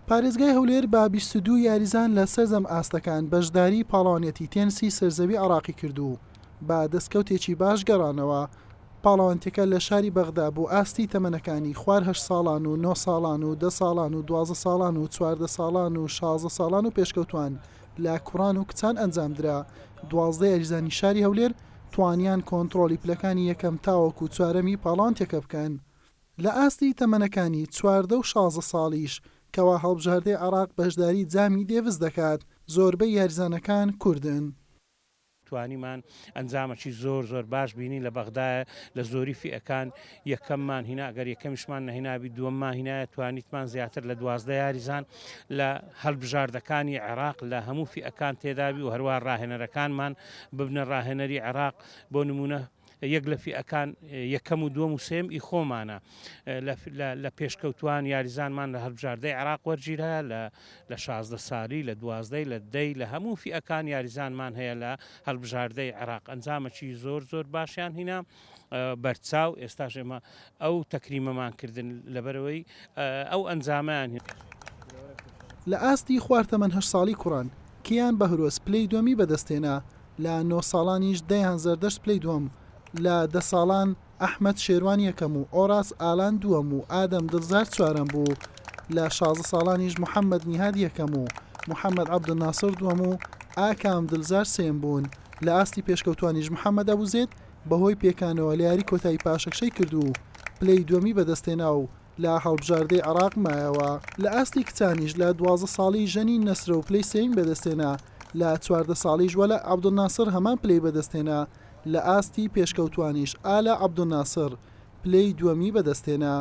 پارێزگای هەولێر بە 22 یاریزان لە سەرجەم ئاستەکان بەشداری پاڵەوانیەتی تێنسی سەرزەوی عێراقی کرد و بە دەستکەوتێکی باش گەڕانەوە. پاڵەوانتیەکە لە شاری بەغدا بۆ ئاستی تەمەنەکانی خوار هەشت ساڵان و نۆ ساڵان و دە ساڵان و 12 ساڵان و 14 ساڵان و 16 ساڵان و پێشکەوتوان لە کوڕان و کچان ئەنجامدرا، 12 یاریزانی شاری هەولێر توانیان کۆنتڕۆڵی پلەکانی یەکەم تاوەکو چوارەمی پاڵەوانتیەکە بکەن. لە ئاستی تەمەنەکانی 14 و 16 ساڵیش کەوا هەڵبژاردەی عێراق بەشداری جامی دێڤس دەکات، زۆربەی یاریزانەکان کوردن. توانیمان ئەنجامەکی زۆر زۆر باش بینین لە بەغدایە لە زۆری فیئەکان یەکەممان هینا ئەگەر یەکەمیشمان نەهینابی دووەممان هینایە توانیتمان زیاتر لە 12 یاریزان لە هەلبژاردەکانی عێراق لە هەموو فیئەکان تێدابی و هەروە ڕاهێنەرەکانمان ببنە ڕاهێنەری عێراق بۆ نمونە یەک لە فیئەکان یەکەم و دووەم و سێم ئی خۆمانە لە پێشکەوتوان یاریزانمان لە هەڵبژاردەی عێراق وەرگیرا لە لە 16 سالی لە دوازدەی لە دەی لە هەموو فیئەکان یاریزانمان هەیە لە هەڵبژاردەی عێراق ئەنجامەکی زۆر زۆر باشیان هینا بەرچاو ئێستاش ئێمە ئەو تەکریمەمان کردن لەبەرەوەی ئەو ئەنجامیان لە ئاستی خوار تەمەن هەشت ساڵی کوڕان، کیان بەهرۆز پلەی دووەمی بەدەستهێنا، لە نۆ ساڵانیش دەیان زەردەشت پلەی دووەم، لە دە ساڵان ئەحمەد شێروان یەکەم و ئۆراس ئالان دووەم و ئادەم دڵزار چوارەم بوو، لە 16 ساڵانیش محەمەد نیهاد یەکەم و محەمەد عەبدولناسڕ دووەم و ئاکام دڵزار سێیەم بوون، لە ئاستی پێشکەوتووانیش محەمەد ئەبوزێد بەهۆی پێکانەوە لە یاری کۆتایی پاشەکشەی کرد و پلەی دووەمی بەدەستهێنا و لە هەڵبژاردەی عێراق مایەوە. لە ئاستی کچانیش لە 12 ساڵی ژەنین نەسرەو پلەی سێیەمی بەدەستهێنا، لە 14 ساڵیش وەلا عەبدولناسڕ هەمان پلەی بەدەستهێنا، لە ئاستی پێشکەوتووانیش ئالا عەبدولناسڕ پلەی دووەمی بەدەستهێنا.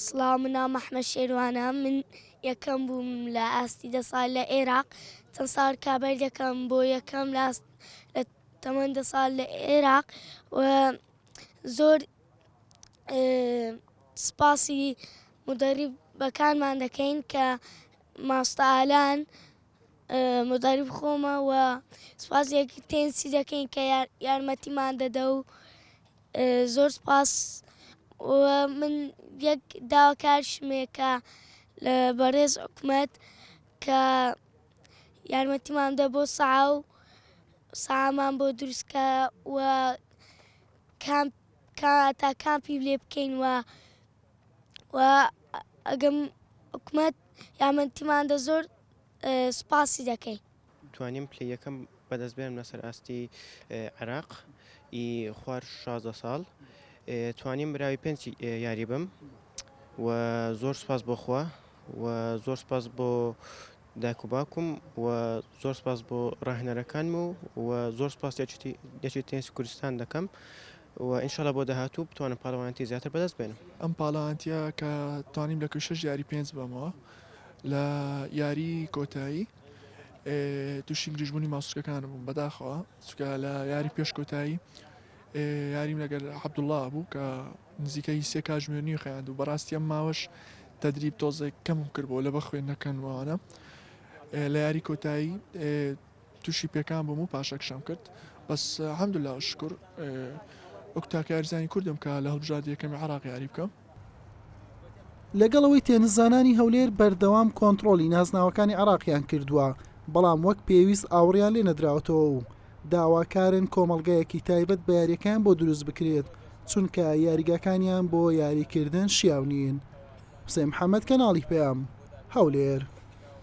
سڵاو من ناوم ئەحمەد شێروانە من یەکەم بووم لە ئاستی دە ساڵ لە ئێراق چەند ساڵ رکابەری دەکەم بۆ یەکەم لە ئاست لە تەمەن دە ساڵ لە ئێراق و زۆر سپاسی مدەریبەکانمان دەکەین کە ماستە ئالان مدەریب خۆمە و سپاس یەکی تێنسی دەکەین کە یارمەتیمان دەدە و زۆر سپاس من یەک داواکارشمێکە لە بەڕێز حکومەت کە یارمەتیمان دە بۆ سەعا و سەعامان بۆ دروستکە و کامپ تا کامپی لێ بکەین و و ئەگەم حکومەت یامەتیمان دە زۆر سوپاسی دەکەین. توانیم پلەی یەکەم بەدەست بێنم لەسەر ئاستی عێراق ی خوار 16 ساڵ توانیم براوی پێنج یاری بم و زۆر سوپاس بۆ خوا و زۆر سوپاس بۆ دایک و باوکم و زۆر سپاس بۆ ڕاهێنەرەکانم و و زۆر سپاس یەکێتی تێنسی کوردستان دەکەم و ئینشاڵا بۆ داهاتوو بتوانم پاڵەوانێتی زیاتر بەدەست بێنم. ئەم پاڵەوانتیە کە توانیم لە کۆی شەش یاری پێنج بەمەوە لە یاری کۆتایی تووشی گرژبوونی ماسولکەکانم بووم بەداخەوە چونکە لە یاری پێش کۆتایی یاریم لەگەر عەبدوڵا بوو کە نزیکەی سێ کاژمێر نیو خایاند و بەڕاستی ئەم ماوەش تەدریب تۆزێک کەمم کردبوو لە بە خوێندنەکەن وانە لە یاری کۆتایی تووشی پێکان بووم و پاشەکشەم کرد بەس الحمدلله شکر وەک تاکە یاریزانی کوردم کە لە هەڵبژاردە یەکەمی عێراق یاری بکەم. لەگەڵ ئەوەی تێنسزانانی هەولێر بەردەوام کۆنتڕۆڵی نازناوەکانی عێراقیان کردووە، بەڵام وەک پێویست ئاوڕیان لێ نەدراوەتەوە و داواکارن کۆمەڵگایەکی تایبەت بە یارییەکەیان بۆ دروست بکرێت، چونکە یاریگاکانیان بۆ یاریکردن شیاو نین. حوسێن محەمەد، کەناڵی پەیام، هەولێر.